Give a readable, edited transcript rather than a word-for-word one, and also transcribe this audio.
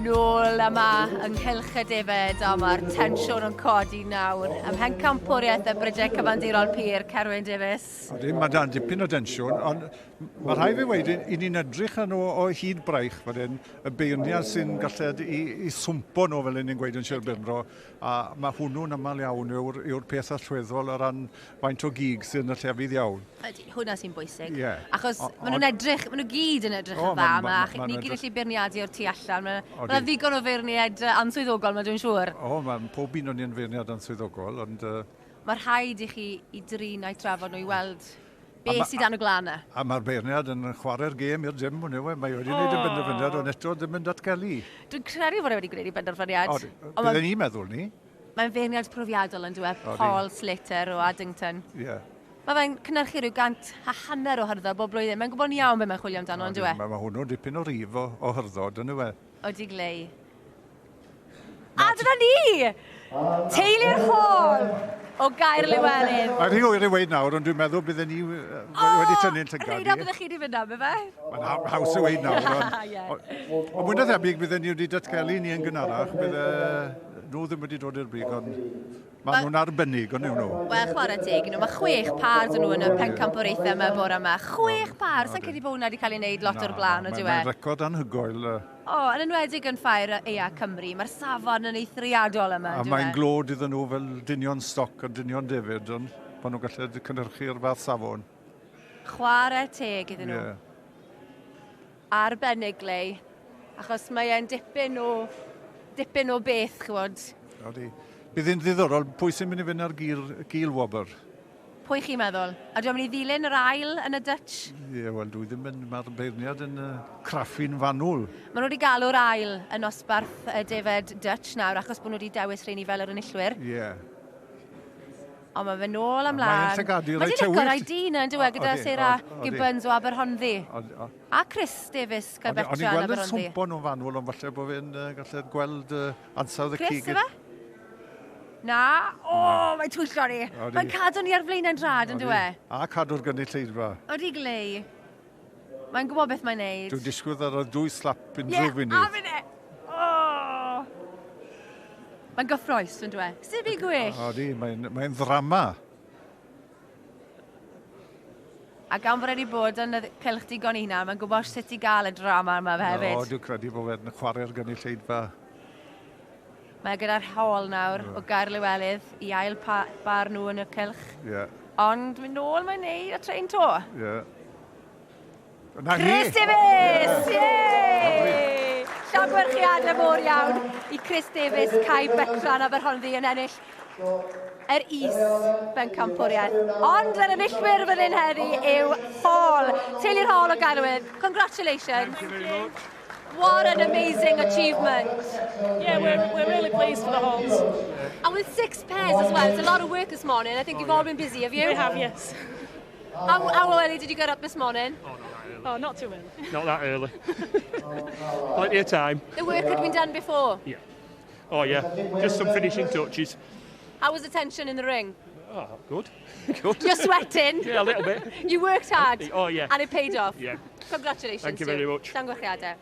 Nôl yma yng nghylch y defed a mae'r tensiwn yn codi nawr. Ym mhencampwriaeth y Brydiau Cyfandirol Pur, Cerwyn Davies. Odi, mae dan dipyn o densiwn, ond mae rhaid fi weud, i ni'n edrych ar nhw o hyd braich fan hyn, y beirniad sy'n gallu i, i swmpo nhw, fel ni'n gweud yn Sir Benfro, a mae hwnnw'n aml iawn yw'r yw peth allweddol o ran faint o gig sydd yn y llefydd iawn. Ydy, hwnna sy'n bwysig. Yeah. Achos maen nhw'n edrych, maen nhw gyd yn edrych yn dda yma, ma, ni gyd gallu beirniadu o'r tu allan. Mae yna ddigon o feirniad answyddogol, mae dwi'n siŵr. O, mae pob un o'n i'n feirniad answyddogol, ond... Mae rhaid i chi i drin a'i trafod nhw i weld beth sydd dan y glân na. A mae'r beirniad yn chwarae'r gêm i'r dim hwn yw e. Mae wedi gwneud y benderfyniad, ond eto ddim yn datgelu. Dwi'n credu fod e wedi gwneud ei benderfyniad. O, bydden ni'n meddwl ni. Mae'n feirniad profiadol yn dweud, Paul Slater o Addington. Ie. Yeah. Mae fe'n cynhyrchu rhyw 150 o hyrddod bob blwyddyn. Mae'n gwybod yn iawn beth mae'n chwilio amdano, yn dweud? Mae ma hwnnw'n dipyn o rif o, o hyrddod, yn yw e? Odi glei. A dyna ni! Teulu'r Hall o Gaer Lywelyn. Mae'n rhy oer i weud nawr, ond dwi'n meddwl bydden ni wedi tynnu'n llygad ni. Rheina byddech chi wedi fynd am, ife? Mae'n haws i weud nawr. Ond mwy na thebyg bydden ni wedi datgelu ni yn gynharach, bydde nhw ddim wedi dod i'r brig, ond maen nhw'n arbennig, ond nhw. Wel, chwarae teg i nhw. Mae chwech pâr dyn nhw yn y pencampwriaethau yma bore yma. Chwech pâr! Sa'n credu bod hwnna wedi cael ei wneud lot o'r blaen, o diwe? Mae'n record anhygoel. O, yn enwedig yn ffair Aea Cymru, mae'r safon yn eithriadol yma. A mae'n glod iddyn nhw fel dynion stoc a dynion defaid, ond maen nhw'n gallu cynhyrchu'r fath safon. Chwarae teg iddyn nhw. Yeah. Arbennig, Glei, achos mae e'n dipyn o, dipyn o beth, chywod. Odi. Bydd hi'n ddiddorol, pwy sy'n mynd i fynd ar gil, gil wobr? Pwy chi'n meddwl? A dwi'n mynd i ddilyn yr ail yn y Dutch? Ie, yeah, wel, dwi ddim yn... Mae'r beirniad yn uh, craffu'n fanwl. Maen nhw wedi galw'r ail yn nosbarth y defed Dutch nawr, achos bod nhw wedi dewis rheini fel yr enillwyr. Ie. Yeah. Ond mae fe nôl am lan. Mae'n llygadu reit tywyll. Mae wedi licio'r ID na, yn dweud, gyda Sarah Gibbons o Aberhonddu. A Chris Davies, Caerfetran, Aberhonddu. O'n i'n gweld y swmpo nhw'n fanwl, ond falle bod fi'n gallu gweld ansawdd y cig. Chris, ife? Na. O, mae'n twyllo ni. Mae'n cadw ni ar flaenau'n drad, yn dweud. A cadw'r gynulleidfa. Odi glei. Mae'n gwybod beth mae'n neud. Dwi'n disgwyl ar y dwy slap unrhyw funud. Ie, a finne! Oh! Mae'n gyffroes, yn dweud. Sut fi gwell? Odi, mae'n mae ddrama. A gan bod wedi bod yn y cylch digon i hynna, mae'n gwybod sut i gael y drama yma fe hefyd. O, dwi'n credu bod fe'n chwarae'r gynulleidfa. Mae gyda'r hawl nawr o Gaer Lywelydd i ail pa, bar nhw yn y cylch. Ie. Yeah. Ond mynd nôl mae'n neud a trein to. Ie. Yeah. Na Chris Davies! Yay! Llongyfarchiadau mowr iawn i Chris Davies, Kai Betran Aberhonddu yn ennill yr is bencampwriaeth. Ond yr enillwyr fan hyn heddi yw Hall. Teulu'r Hall o Gaerwydd. Congratulations. Thank you very much. What an amazing achievement. Yeah, we're, we're really pleased for the Halls. And with six pairs as well, it's a lot of work this morning. I think you've all been busy, have you? We have, yes. How, how early did you get up this morning? Oh, not that early. Oh, not too early. Not that early. Plenty of time. The work had been done before? Yeah. Oh, yeah. Just some finishing touches. How was the tension in the ring? Oh, good. good. You're sweating. yeah, a little bit. You worked hard. Oh, yeah. And it paid off. Yeah. Congratulations. Thank you very much. Llongyfarchiadau.